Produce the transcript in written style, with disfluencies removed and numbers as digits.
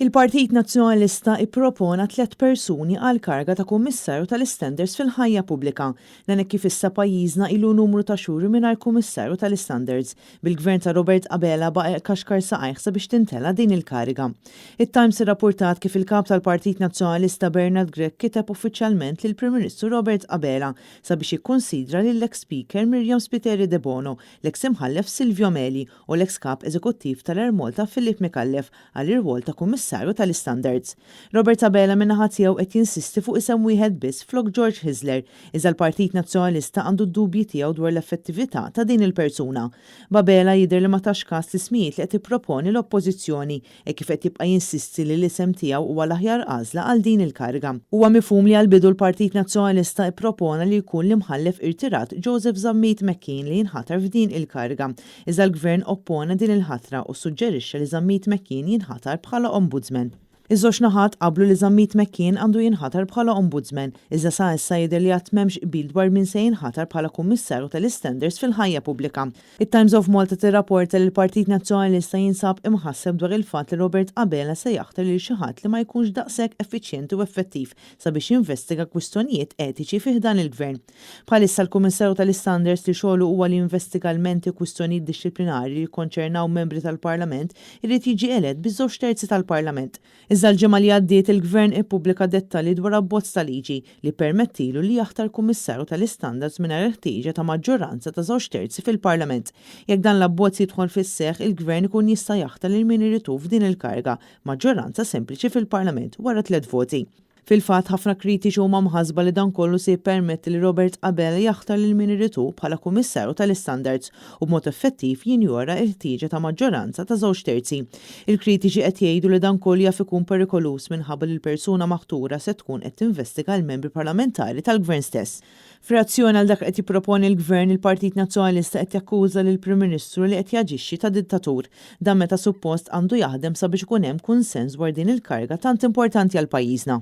Il-Partit Nazzjonalista ippropona tlett persuni għall-karga ta' Kummissarju tal-Istandards fil-Ħajja Pubblika. Dan hekk kif issa pajjiżna ilu numru ta' xhur mingħajr Kummissarju tal-Istandards, bil-Gvern ta' Robert Abela baqa' jkaxkar saqajh sabiex tintela' din il-kariga. It-Times irrappurtat kif il-Kap tal-Partit Nazzjonalista Bernard Grech kiteb uffiċjalment lill-Prim Ministru Robert Abela sabiex jikkunsidra lill-eks Speaker Myriam Spiteri Debono, l-eks Imħallef Silvio Meli u l-eks Kap Eżekuttiv tal-Air Malta Philip Micallef għall-irwol ta' Kummissarju tal-Istandards. Robert Abela min-naħa tiegħu qed jinsisti fuq isem wieħed biss flok George Hyzler, iżda l-Partit Nazzjonalista għandu d-dubji tiegħu dwar l-effettività ta' din il-persuna. B'Abela jidher li ma tax kas l-ismijiet li qed tipproponi l-Oppożizzjoni hekk kif qed jibqa' jinsisti li l-isem tiegħu huwa l-aħjar għażla għal din il-kariga. Huwa mifhum li għall-bidu l-Partit Nazzjonalista ippropona li jkun l-Imħallef irtirat Joseph Zammit McKean li jinħatar f'din il-kariga. Iżda l-Gvern oppona din il-ħatra u ssuġġerixxa li Zammit McKean jinħatar bħala Ombudsman. Iż-żewġ naħat qablu li Zammit McKean għandu jinħatar bħala Ombudsman, iżda sa issa jidher li għad m'hemmx qbil dwar min se jinħatar bħala Kummissarju tal-Istandards fil-ħajja pubblika. It-Times of Malta tirrapporta li l-Partit Nazzjonalista jinsab imħasseb dwar il-fatt li Robert Abela se jaħtar lil xi ħadd li ma jkunx daqshekk effiċjenti u effettiv sabiex jinvestiga kwistjonijiet etiċi fi ħdan il-Gvern. Bħalissa l-Kummissarju tal-Istandards li xogħlu huwa li jinvestiga lmenti u kwistjonijiet dixxiplinari li jikkonċernaw membri tal-Parlament irid jiġi elett biż-żewġ terzi tal-Parlament. Iżda l-ġimgħa li għaddiet il-Gvern ippubblika dettalji dwar abbozz ta' liġi li ppermettilu li jaħtar Kummissarju tal-Istandards mingħajr il-ħtieġa ta' maġġoranza ta' żewġ terzi fil-Parlament. Jekk dan l-abbozz jidħol fis-seħħ il-Gvern ikun jista' jaħtar lil min irid hu f'din il-kariga b'maġġoranza sempliċi fil-Parlament wara tlett voti. Fil-fatt, ħafna kritiċi huma mħassba li dan kollu se jippermetti li Robert Abela jaħtar lil min irid hu bħala Kummissarju tal-Istandards u b'mod effettiv jinjora l-ħtieġa ta' maġġoranza ta' żewġ terzi. Il-kritiċi qed jgħidu li dan kollu jaf ikun perikoluż minħabba li l-persuna maħtura se tkun qed tinvestiga l-membri parlamentari tal-Gvern stess. F'reazzjoni għal dak li qed jipproponi l-Gvern, il-Partit Nazzjonalista qed jakkuża lill-Prim Ministru li qed jaġixxi ta' dittatur. Dan meta suppost għandu jaħdem sabiex ikun hemm kunsens dwar din il-kariga tant importanti għal pajjiżna.